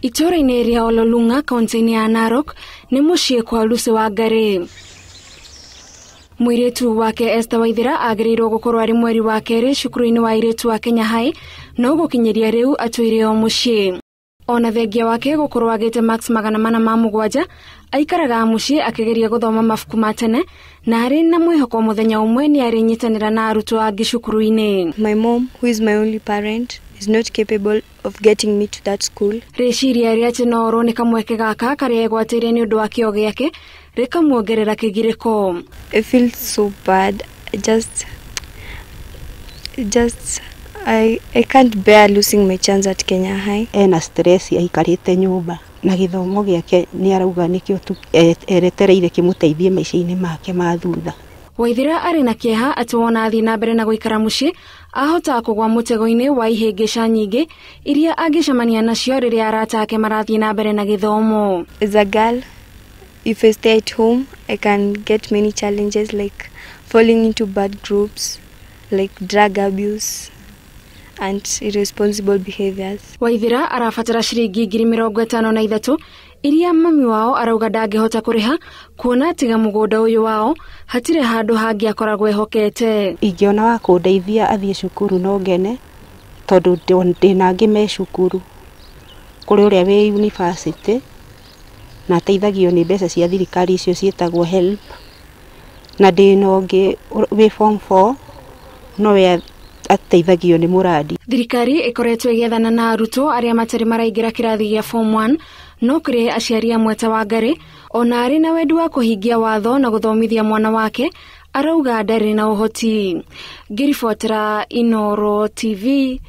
Itũũra-inĩ rĩa Ololunga kaunti-inĩ ya Narok nĩ mũciĩ kwa Lucy Wangari. Mũirĩtu wake Esther Waithera agĩrĩirwo gũkorwo arĩ mweri wa kerĩ cukuru-inĩ wa airĩtu wa Kenya High, no gũkinyĩria rĩu atũire o mũciĩ. Ona thengia wake gũkorwo agĩte marks 407, aikaraga mũciĩ akĩgeria gũthoma mabuku ma tene na arĩ na mwĩhoko mũthenya ũmwe nĩ arĩnyitanĩra na arutwo angĩ cukuru-inĩ. My mom, who is my only parent, is not capable of getting me to that school. Rĩciria rĩa atĩ no orwo nĩ kamweke gaka karĩa egwatĩire nĩ ũndũ wa kĩo gĩake rĩkamuongerera kĩgirĩko. I feel so bad. I can't bear losing my chance at Kenya High. Ena stress aikarĩte nyũmba na gĩthomo gĩake nĩ arauga nĩkĩo tu eretereire kĩmũteithie maica-inĩ make ma thutha. Waithera arĩ na kĩeha atĩ wona athiĩ na mbere na gũikara mũciĩ ahota kũgwa mũtego-inĩ wa ihĩngĩca nyingĩ iria angĩcemania nacio rĩrĩa arata ake marathiĩ na mbere na gĩthomo. As a girl, if I stay at home, I can get many challenges like falling into bad groups, like drug abuse and irresponsible behaviors. Waithera arabatara ciringi 53,000 iria mami wao arauga ndangĩhota kũrĩha kuona tiga mũgũnda ũyũ wao hatirĩ handũ hangĩ akoragwo ehokete. Ingĩona wa kũndeithia athiĩ cukuru no ngene tondũ ndĩna angĩ me cukuru kũrĩ ũrĩa wĩ university na ateithagio nĩ mbeca cia thirikari icio ciĩtagwo HELB, na ndĩna ũngĩ wĩ form 4 nowe ateithagio nĩ mũrandi. Thirikari ĩkoretwo ĩgĩethana na arutwo arĩa matarĩ maraingĩra kĩrathi gĩa form 1, no kũrĩ aciari amwe ta Wangari ona arĩ na wendi wa kũhingia watho na gũthomithia mwana wake arauga ndarĩ na ũhoti. Ngĩribotera Inooro TV,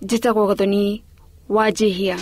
njĩtagwo Gathoni Wanjihia.